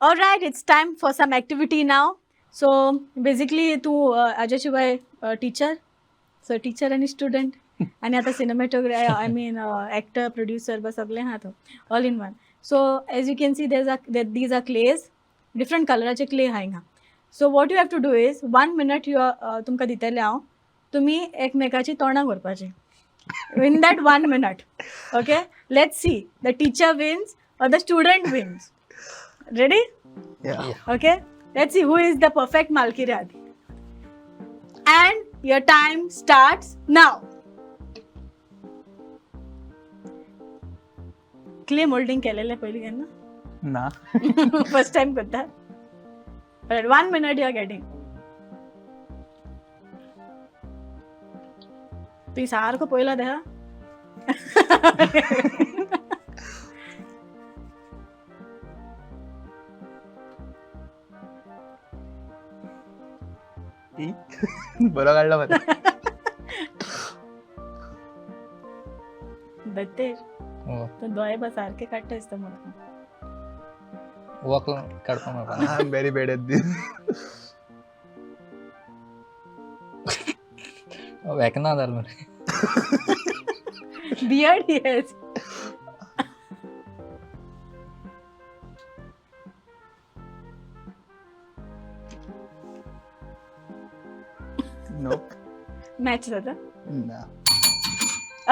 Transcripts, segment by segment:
All right, it's time for some activity now. So basically तूं हाज्या शिवाय teacher, so teacher आनी student आनी आतां cinematographer, I mean actor, producer बस सगळें आहा तो all in one. So as you can see there are these are clays, different कलराचे clay आहा हिंगा. So what you have to do is 1 minute you तुमकां दितलें हांव, तुमी एकमेकाची तोंडां करपाची in that 1 minute. Okay, let's see the teacher wins or the student wins. Ready? Yeah. Okay, let's see who is the perfect Malkiriad. And your time starts now. Clay molding केलेले पयलीं केन्ना? ना. फर्स्ट टाइम करता. Alright, 1 minute you are getting. तुवें सारको पयलो देहा. बरो काडला मरे. दत्तेश, हो. तो दोळे बा सारखे काडटा दिसता म्हाका. वक्ल काडपाक मेळपाना. I am very bad at this. Vecna जालें मरे. Beard, yes. Nope. Match जाता. ना.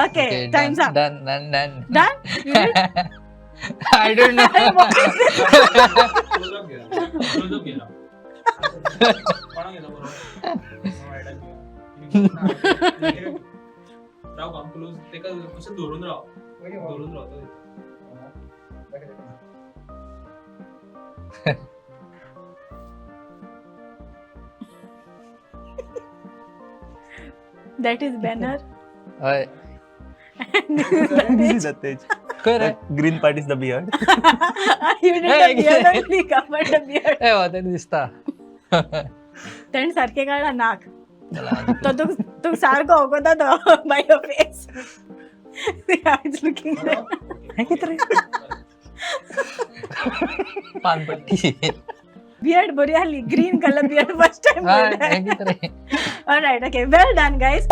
Okay, time's up. Done done done. Done? You did? I don't know. What is this? Close up घेला, क्लोजअप घेला. कोणाक घेता बरो? वायटाक घेया. राव काम क्लोज तेका अशें धरून राव, धरून राव तो. That is banner. हय. This is Datej. खंय रे? Green part is the beard. You did the beard only, covered the beard. ए हो तें दिसता. तेणें सारकें काडला नाक. चला. तो तुक तुक सारको वखता तो by your face. It's looking. हें कितें रे? पानपट्टी. बियर्ड बरी आहली, green colour beard first time. हय, हें कितें रे? All right, okay, well done guys.